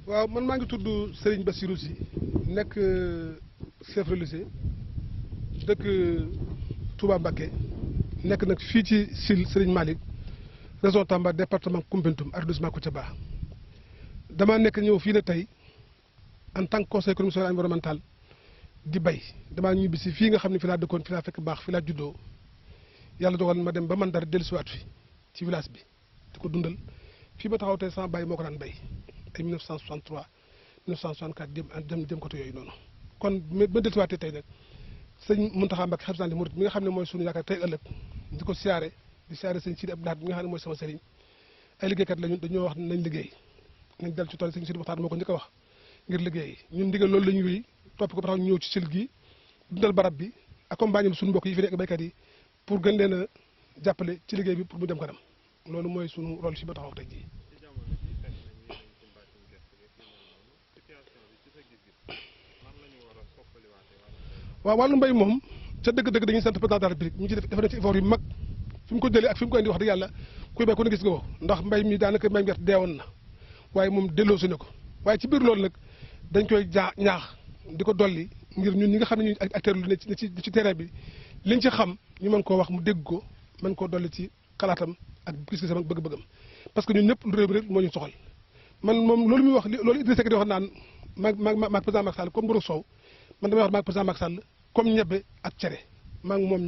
waaw man maa ngi tudd Serigne Bassirou Sy nekk chef religieux dëkk Touba Mbacké nekk nag fii ci Sil Serigne Malick région Tamba département Koumpentoum arrondissement Koutiaba damaa nekk ñëw fii ne tey en tant que conseil économique social et environnemental di bay damaa ñibbi si fii nga xam ne fi laa dëkkoon fi laa fekk baax fi laa juddoo yàlla dogal ma dem ba man dara dellusiwaat fi ci village bi di ko dundal fii ba taxaw tey sama baay moo ko daan bay ay 1963 1964 jëm côté yooyu noonu kon ba dellusiwaatee tey nag sëñ Mountakha Mbacké xalifa général des mourides mi nga xam ne mooy sunu yaakaar tey ëllëg di ko siyaare di siyaare sëñ Sidi Abdou Lahad mi nga xam ne mooy sama sëriñ ay liggéeykat lañu dañoo wax nañ liggéey nañ dal ci tool sëñ Sidi Mokhtar moo ko njëkk a wax ngir liggéey ñun ndigal loolu la ñu wéy topp ko ba tax ñu ñëw ci sil gi dundal barab bi accompagner suñu mbokk yi fi nekk béykat yi pour gën leen a jàppale ci liggéey bi pour mu dem kanam loolu mooy suñu rôle si ba taxaw tey jii. waaw wàllu mbéy moom ca dëgg-dëgg dañuy sant président de la République ñu ci def na ci effort yu mag fi mu ko jëlee ak fi mu ko indi wax dëgg yàlla kuy béy ku ne gis nga ko ndax mbéy mi daanaka mbéy mi gerte deewoon na waaye moom delloosi na ko waaye ci biir loolu nag dañ koy ñaax di ko dolli ngir ñun ñi nga xam ne ñu acteur lu ne ci terrain bi liñ ci xam ñu mën koo wax mu dégg ko mën koo dolli ci xalaatam ak gis-gisam ak bëgg-bëggam parce que ñun ñëpp lu réew mi rek moo ñu soxal man moom loolu muy wax loolu Idrissa Seck di wax naan maag président Macky Sall comme mburu soow man damay wax maag président Macky Sall comme ñebbe ak cere maa ngi moom